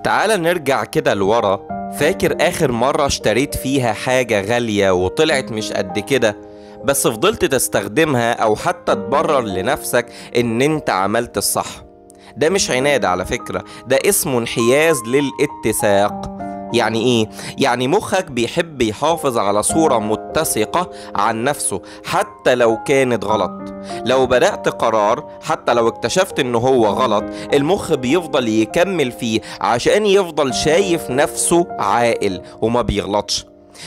تعال نرجع كده لورا. فاكر آخر مرة اشتريت فيها حاجة غالية وطلعت مش قد كده، بس فضلت تستخدمها أو حتى تبرر لنفسك إن أنت عملت الصح؟ ده مش عناد على فكرة، ده اسمه انحياز للاتساق. يعني ايه؟ يعني مخك بيحب يحافظ على صورة متسقة عن نفسه حتى لو كانت غلط. لو بدأت قرار حتى لو اكتشفت انه هو غلط، المخ بيفضل يكمل فيه عشان يفضل شايف نفسه عاقل وما بيغلطش.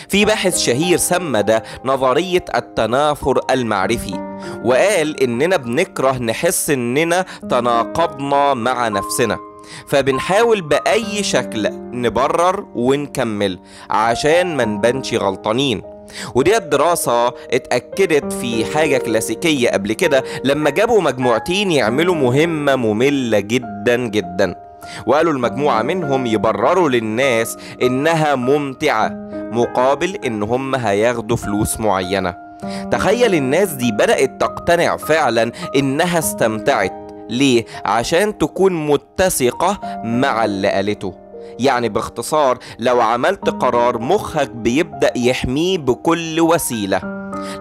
في باحث شهير سمى ده نظرية التنافر المعرفي، وقال اننا بنكره نحس اننا تناقضنا مع نفسنا، فبنحاول بأي شكل نبرر ونكمل عشان ما نبانش غلطانين. ودي الدراسة اتأكدت في حاجة كلاسيكية قبل كده، لما جابوا مجموعتين يعملوا مهمة مملة جدا جدا، وقالوا المجموعة منهم يبرروا للناس إنها ممتعة مقابل إن هم هياخدوا فلوس معينة. تخيل الناس دي بدأت تقتنع فعلا إنها استمتعت. ليه؟ عشان تكون متسقة مع اللي قالته. يعني باختصار، لو عملت قرار مخك بيبدأ يحميه بكل وسيلة.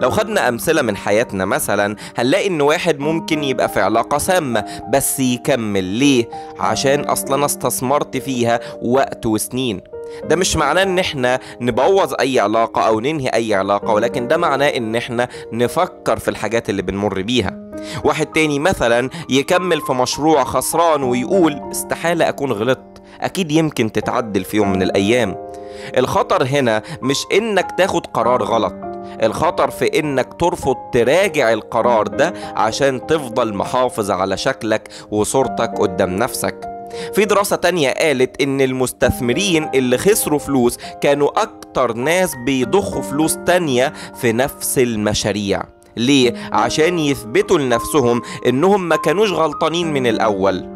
لو خدنا أمثلة من حياتنا مثلا، هنلاقي إن واحد ممكن يبقى في علاقة سامة بس يكمل. ليه؟ عشان أصلا استثمرت فيها وقت وسنين. ده مش معناه إن احنا نبوظ أي علاقة أو ننهي أي علاقة، ولكن ده معناه إن احنا نفكر في الحاجات اللي بنمر بيها. واحد تاني مثلا يكمل في مشروع خسران ويقول استحالة أكون غلطت، أكيد يمكن تتعدل في يوم من الأيام. الخطر هنا مش إنك تاخد قرار غلط، الخطر في إنك ترفض تراجع القرار ده عشان تفضل محافظ على شكلك وصورتك قدام نفسك. في دراسة تانية قالت إن المستثمرين اللي خسروا فلوس كانوا أكتر ناس بيضخوا فلوس تانية في نفس المشاريع. ليه؟ عشان يثبتوا لنفسهم إنهم ما كانوش غلطانين من الأول.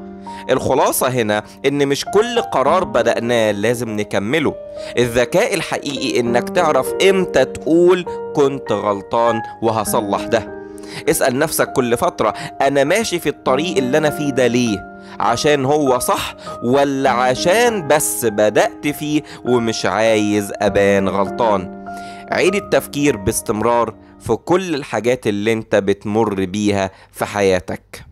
الخلاصة هنا إن مش كل قرار بدأناه لازم نكمله. الذكاء الحقيقي إنك تعرف إمتى تقول كنت غلطان وهصلح ده. اسأل نفسك كل فترة، أنا ماشي في الطريق اللي أنا فيه ده ليه؟ عشان هو صح ولا عشان بس بدأت فيه ومش عايز أبان غلطان؟ عيد التفكير باستمرار في كل الحاجات اللي انت بتمر بيها في حياتك.